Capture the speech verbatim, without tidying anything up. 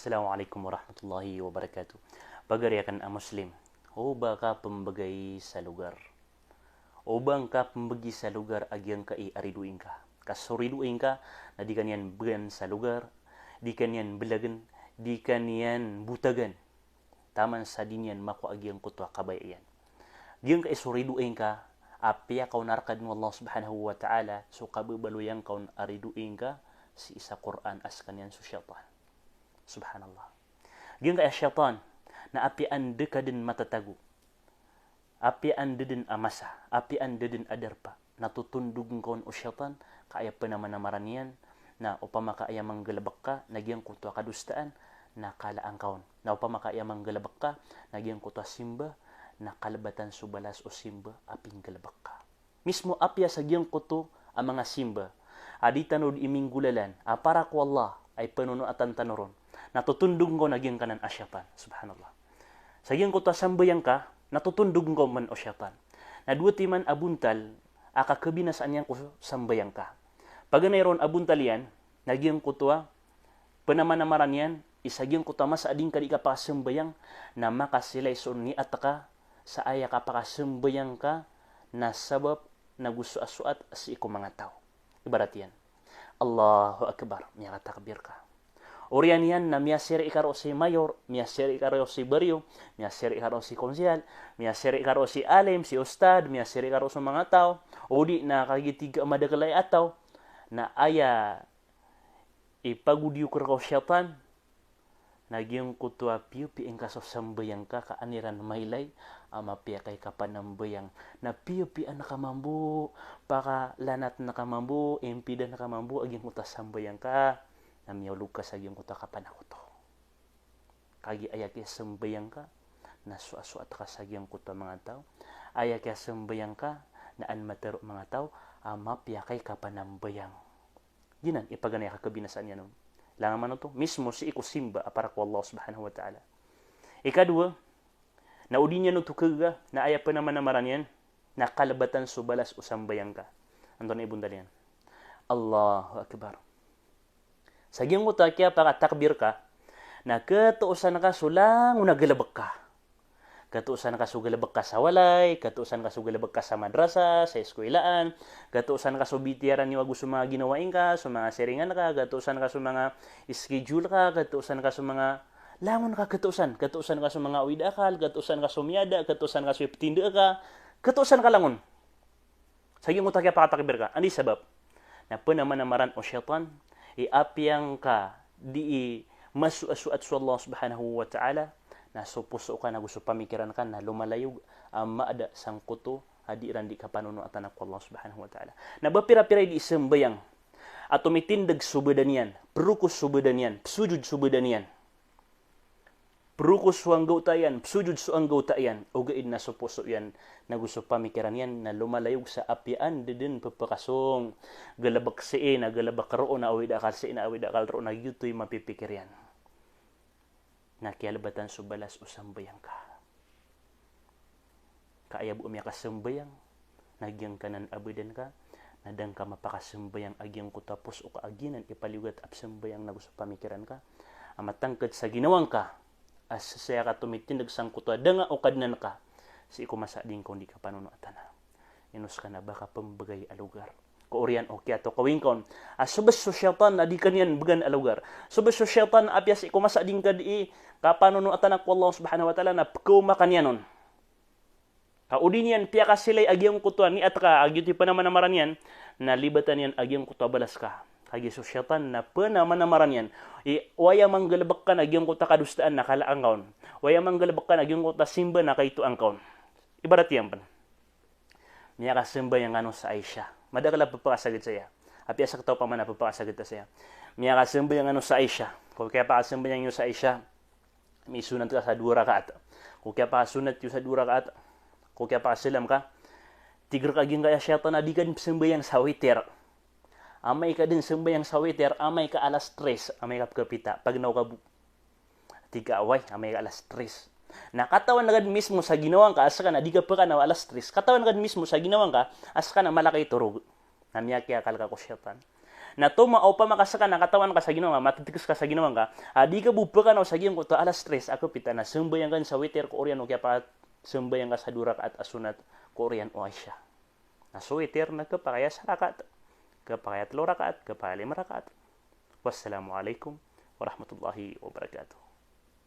Assalamu alaikum warahmatullahi wabarakatuh. Pagari akn a Muslim, o ba ka pmbgay sa lugar. O ba ngka pmbgi sa lugar a giyangkai a ridoay ngka. Ka so ridoay ngka na di ka niyan bgan sa lugar, di ka niyan blagn, di ka niyan botagan. Taman sa di niyan makowa a giyangkoto a kabaya iyan. Giyangkai so ridoay ngka, apiya ka on a rkadn o Allah subhanahu wa ta'ala, so kababaloy angka on a ridoay ngka, sii sa Qur'an a skaniyan so shaytan. Subhanallah. Giyangkai a shaytan, na apiya anda ka dn matatago. Apiya anda dn a masa, apiya anda dn a darpa. Na totondog ngka on o shaytan, ka aya pnamanamaran iyan, na opama ka aya manggalbk ka, na giyangkoto a kadosaan, na kala angka on. Na opama ka aya manggalbk ka, na giyangkoto a simba, na kalbatan so balas o simba a pinggalbk ka. Mismo apiya sa giyangkoto a manga simba a di tano di iminggolalan a para ko Allah a ipanonoatan tano ron, na totondog ngka on a giyangkanan a shaytan. Subhanallah. Sa giyangkoto a sambayang ka, na totondog ngka on man o shaytan. Na dowa timan a bontal a kakabinasaan iyan ko sambayang ka. Paganay ron a bontal iyan, na giyangkoto a pnamanamaran iyan, i sa giyangkoto a masa a di ngka di kapakasambayang, na makasilay so niyat ka sa aya kapakasambayang ka, na sabap na go soasoat sii ko manga taw. Ibarat iyan, Allahu Akbar, miyakatakbir ka. Oriyan iyan na miyasiri ka roo si mayor, miyasiri ka roo si baryo, miyasiri ka roo si konsehal, miyasiri ka roo si alim, si ustad, miyasiri ka roo so manga taw, o di na kagiya tig ka madakl a taw, na aya ipagodiyo ko rka o shaytan, na giyangkoto a piyapiya ingka so sambayang ka, ka an iran mailay a mapiya ka i kapanambayang. Na piyapiyaan ka mambo, pakalanatn ka mambo, impidan ka mambo a giyangkoto a sambayang ka, na miyaolog ka sa giyangkoto a kapanakoto. Kagiya aya kiyasambayang ka na soasoat ka sa giyangkoto a manga taw. Aya kiyasambayang ka na an mataro o manga taw a mapiya ka i kapanambayang. Giyanan i paganay a kakabinasaan iyan on. Langon man oto, mismo sii ko simba a para ko Allah subhanahu wa ta'ala. Ikadowa, na o di niyan oto kagaga, na aya pnamanamaran iyan, na kalbatan so balas o sambayang ka. Antonaa i bontal iyan? Allahu Akbar. Sa giyangkoto a kiyapakatakbir ka, na katoosan ka so langon a galbk ka. Katoosan ka so galbk ka sa walay, katoosan ka so galbk ka sa madrasa, sa iskwilaan, katoosan ka so bitiyaran iyo ago so manga ginawai ngka, so manga siringan ka, katoosan ka so manga schedule ka, katoosan ka so manga langon ka, katoosan, katoosan ka so manga awid a akal, katoosan ka so miyada, katoosan ka so iptinda ka, katoosan ka langon. Sa giyangkoto a kiyapakatakbir ka, anda i sabap? Na pnamanamaran o shaytan i apiya ngka di i masoasoat so Allah subhanahu wa ta'ala, na so poso ka na go so pamikiran ka na lomalayog a maada sangkoto a di iran di kapanonoatan ko Allah subhanahu wa ta'ala. Na ba pirapira i di sambayang a tomitindg so badan iyan, prokos so badan iyan, psojod so badan iyan, prokos so anggawta iyan, psojod so anggawta iyan, ogaid na so poso iyan na go so pamikiran iyan na lomalayog sa apiya anda dn ppakasong. Galbk sii na galbk roo, na awid a akal sii na awid a akal roo, na giyoto i mapipikir iyan. Na kiyalbatan so balas o sambayang ka. Ka aya bo a miyakasambayang na giyangkanan a badan ka, na da ngka mapakasambayang a giyangkoto a poso ka a giyanan i paliyogat a psambayang na go so pamikiran ka a matangkd sa ginawa ngka a sasaya ka tomitindg sangkoto a da nga o Kadnan ka sii ko masa a di ngka on di kapanonoatan. Ino ska na ba ka pmbgay a logar. Ko oriyan o kiyatokawi ngka on a so bs so shaytan na di ka niyan bgan a logar. So bs so shaytan a apiya sii ko masa a di ngka di kapanonoatan ko Allah subhanahu wa ta'ala na pkaoma ka niyan on. Ka o di niyan piyakasilay a giyangkoto a niyat ka a giyoto i pnamanamaran iyan, na libatan iyan a giyangkoto a balas ka. Kagiya so shaytan na pnamanamaran iyan i o aya manggalbk ka na giyangkoto a kadosaan na kala angka on. O aya manggalbk ka na giyangkoto a simba na kaito angka on. Ibarat iyan pn, miyakasambayang kano sa Isha. Madakl a ppakasagad saya. Apiya sa kataw pman a ppakasagad saya. Miyakasambayang kano sa Isha. Ko kiyapakasambayang iyo sa Isha, misonat ka sa dowa rakaat. Ko kiyapakasonat iyo sa dowa rakaat, ko kiyapakasalam ka, tig rka giyangkaya shaytan a di ka dn psambayang sa witir. Amay ka dn sambayang sa witir, amay ka alas tres, amay ka pkhapita, pagnaw ka bo. Tig ka, oway, amay ka alas tres. Na katawan ka dn mismo sa ginawa ngka a ska na di ka pkanaw alas tres. Katawan ka dn mismo sa ginawa ngka a ska na mala ka itorog. Na miyakiyakal ka ko shaytan. Na tomo a opama ka ska na katawan ka sa ginawa ngka, mateteks ka sa ginawa ngka, a di ka bo pekanaw sa giyangkoto a alas tres a kepita, na sambayang ka sa witir ko oriyan o kiyapasambayang ka sa dowa rakaat a sunat ko oriyan o Isha. Na so witir na kepakay a sa rakaat, kepakay a telo rakaat, kepakay a lima rakaat. Wassalamu alaikum warahmatullahi wabarakatuh.